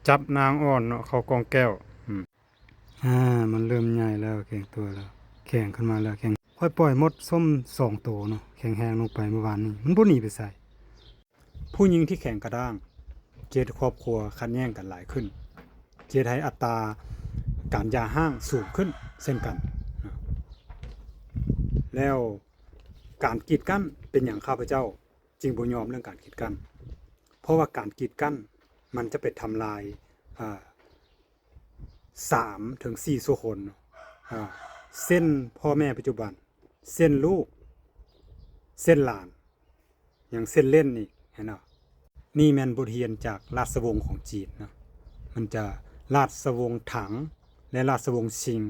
ຈັບນາງອ່ອນເນາະ ເຂົ້າກ່ອງແກ້ວ. ອືມ ອ່າ ມັນເລີ່ມໃຫຍ່ແລ້ວ ແຂງຕົວແລ້ວ ແຂງຂຶ້ນມາແລ້ວ ແຂງ. ຂ້ອຍປ່ອຍມົດສົ້ມສອງໂຕເນາະ ແຂງແຮງລົງໄປເມື່ອວານນີ້ ມັນບໍ່ໜີໄປໃສ. ຜູ້ຍິງທີ່ແຂງກະດ້າງ ຈະເຮັດໃຫ້ຄອບຄົວຂັດແຍ່ງກັນຫຼາຍຂຶ້ນ ຈະເຮັດໃຫ້ອັດຕາການຢ່າຮ້າງສູງຂຶ້ນເຊັ່ນກັນ. ແລ້ວການກີດກັ້ນ ເປັນຫຍັງຂ້າພະເຈົ້າຈຶ່ງບໍ່ຍອມເລື່ອງການກີດກັ້ນ? ເພາະວ່າການກີດກັ້ນມັນຈະໄປທຳລາຍ ອ່າ ສາມເຖິງສີ່ຊົ່ວຄົນ ອ່າ ເຊັ່ນພໍ່ແມ່ປັດຈຸບັນ ເຊັ່ນລູກ ເຊັ່ນຫຼານ ຍັງເຊັ່ນເຫຼັ້ນອີກ ເຫັນບໍ່? ນີ້ແມ່ນບົດຮຽນຈາກລາຊະວົງຂອງຈີນເນາະ ມັນຈະລາຊະວົງຖັງ ແລະ ລາຊະວົງຊິງ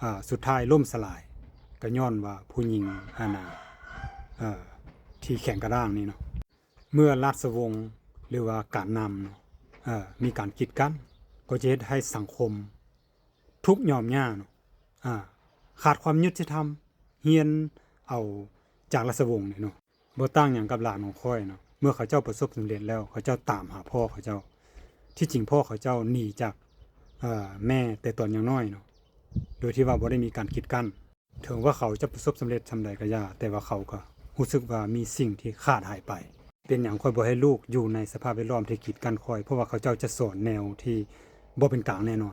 ອ່າ ສຸດທ້າຍລົ້ມສະຫຼາຍ ກໍຍ້ອນວ່າຜູ້ຍິງ ອັນນ່າ ເອີ ທີ່ແຂງກະດ້າງນີ້ເນາະ. ເມື່ອລາຊະວົງ ຫຼືວ່າການນຳເນາະ ເອີ ມີການກີດກັ້ນ ກໍຈະເຮັດໃຫ້ສັງຄົມທຸກຍອມຍາກເນາະ ອ່າ ຂາດຄວາມຍຸຕິທຳ ຮຽນເອົາຈາກລາຊະວົງນີ້ເນາະ. ບໍ່ຕ່າງຫຍັງກັບຫຼານຂອງຂ້ອຍເນາະ ເມື່ອເຂົາເຈົ້າປະສົບສຳເລັດແລ້ວ ເຂົາເຈົ້າຕາມຫາພໍ່ເຂົາເຈົ້າ. ທີ່ຈິງພໍ່ເຂົາເຈົ້າໜີຈາກ ເອີ ແມ່ແຕ່ຕອນຍັງນ້ອຍເນາະ ໂດຍທີ່ວ່າບໍ່ໄດ້ມີການກີດກັ້ນ. ເຖິງວ່າເຂົາຈະປະສົບສຳເລັດສ່ຳໃດກໍຢ່າ ແຕ່ວ່າເຂົາກໍຮູ້ສຶກວ່າມີສິ່ງທີ່ຂາດຫາຍໄປ. ເປັນຫຍັງຂ້ອຍບໍ່ໃຫ້ລູກຢູ່ໃນສະພາບແວດລ້ອມທີ່ກີດກັ້ນຂ້ອຍ? ເພາະວ່າເຂົາເຈົ້າຈະສອນແນວທີ່ບໍ່ເປັນກາງແນ່ນອ